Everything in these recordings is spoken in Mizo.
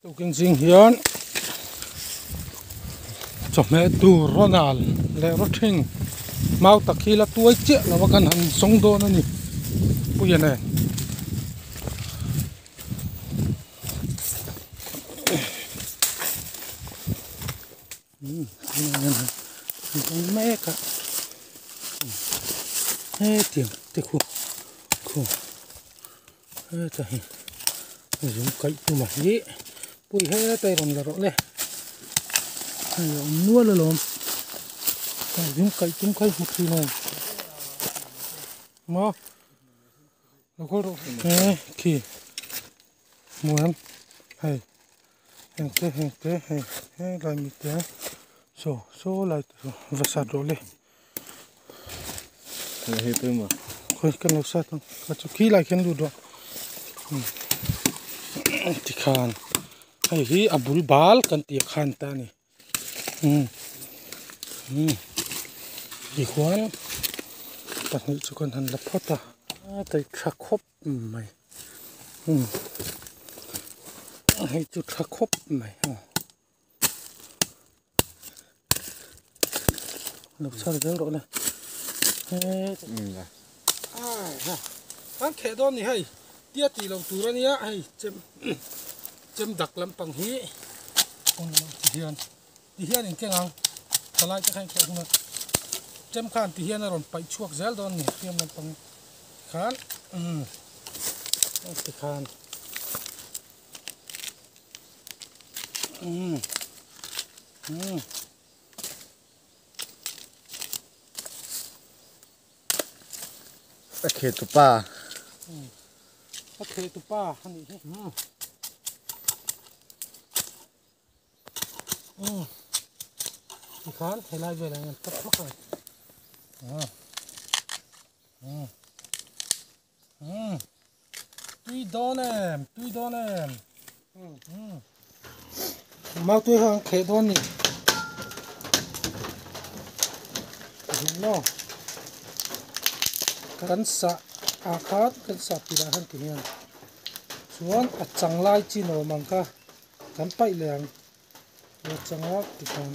Tukin zing hian chawhmeh tur rawnal leh rawthing mau tak hi la tuai chiah lo a kan han zawng dawn a ni puia nen. Umm tunah hian han zawng mek a hetiang te khu khu heta hi zung kaih tuma hi pui heta i rawn la rawh le hei a awm nual alawm zung kaih tum kha i hmu thin em maw lo kal rawh he khi hmu em hei heng te heng te hei helai mi te saw saw lai te saw va sat rawh le. Hei pawimawh. Khawi kan lo sat ang kha chu khi lai khian lut rawh tikhan hei hi a bul bal kan tih ah khan ta a ni umm umm tichuan pahnih chu kan han la phawt a a daih tha khawp mai umm hei chu tha khawp mai aw. Lo chhar zel rawh le. An kheh dawn ni hei tia tih loh tur a nia hei chem chem dak lampang hi ti hian ti hian in keng ang thalai te kha in kheh hun a chem khan ti hian a rawn paih chhuak zel dawn ni hriam lampang khan umm tikhan. Umm umm A khe tu pa. A khe tu pa a nih hi. Umm tikhan helai velah hian tap hmak a ni. Umm. Umm tui dawn em tui dawn em umm mau tui kha kan kheh dawn ni zin maw kan sah ah khan kan sah pilah khan ti hian chuan a chang lai chin awm ang kha kan paih leh ang a chang a tikhan.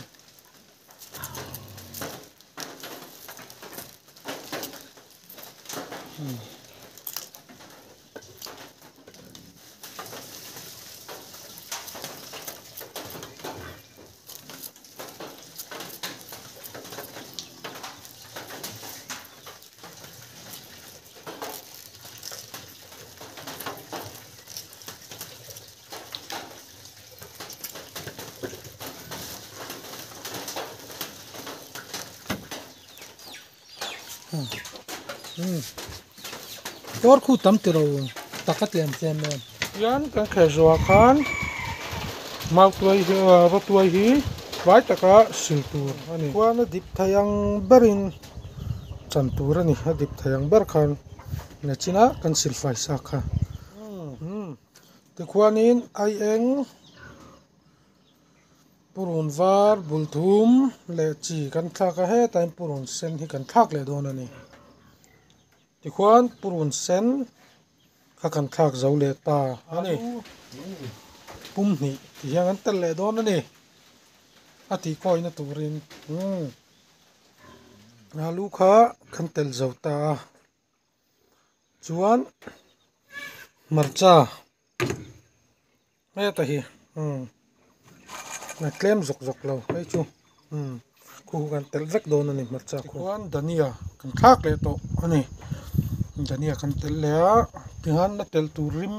Dawr khu tam tiro taka tlem tlem em. Hian kan kher zawhah khan mau tuai hi va tuai hi vai taka sil tur a ni. Khuan a dip thei ang berin chan tur a ni a dip thei ang ber khan nachina kan sil fai sa kha. Tikhuanin ai eng. Purun var bul thum leh chi kan thlak a hetah hian purun sen hi kan thlak leh dawn a ni tikhuan purun sen kha kan thlak zo leh ta a ni pum hnih tih hian kan telh leh dawn a ni a tih kawina turin umm alu kha kan telh zo ta a. Chuan hmarcha heta hi umm a tlem zawk zawk lo hei chu umm khu kan telh vek dawn a ni hmarcha khu chuan dhania kan thlak leh tawh a ni dhania kan telh leh a tihian a telh tur rim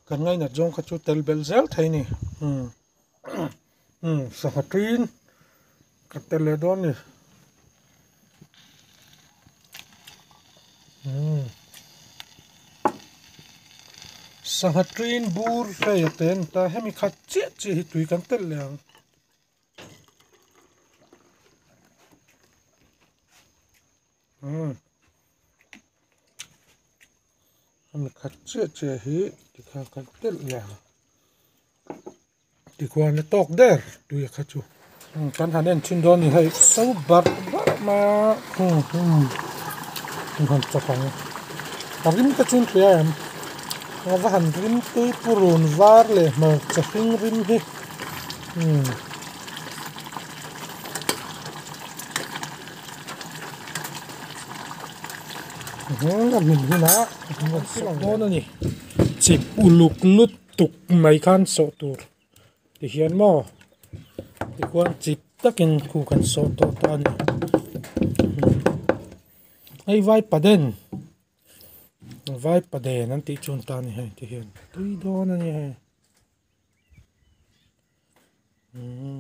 kan ngainat zawng kha chu telh belh zel thei a ni umm umm sangha ṭin ka telh leh dawn a ni. Sangha ṭin bur hei a te a ni ta hemi khat chiah chiah hi tui kan telh leh ang. Hemi khat chiah chiah hi tikhan kan telh leh ang. Tikhuan a tawk der tui a kha chu kan han en thin dawn a ni hei so barh barh mai a umm han chawk ang a rim te chu in hria em A va han rim tui purun var leh hmarcha hring rim hi umm. A hmin hunah a sawh dawn a ni chip uluk lutuk mai khan sawh tur tihian maw tikhuan chip takin khu kan sawh tawh ta a ni hei vaipaden. Vai paden an tih chuan ta a ni hei ti hian tui dawn a ni hei. Umm.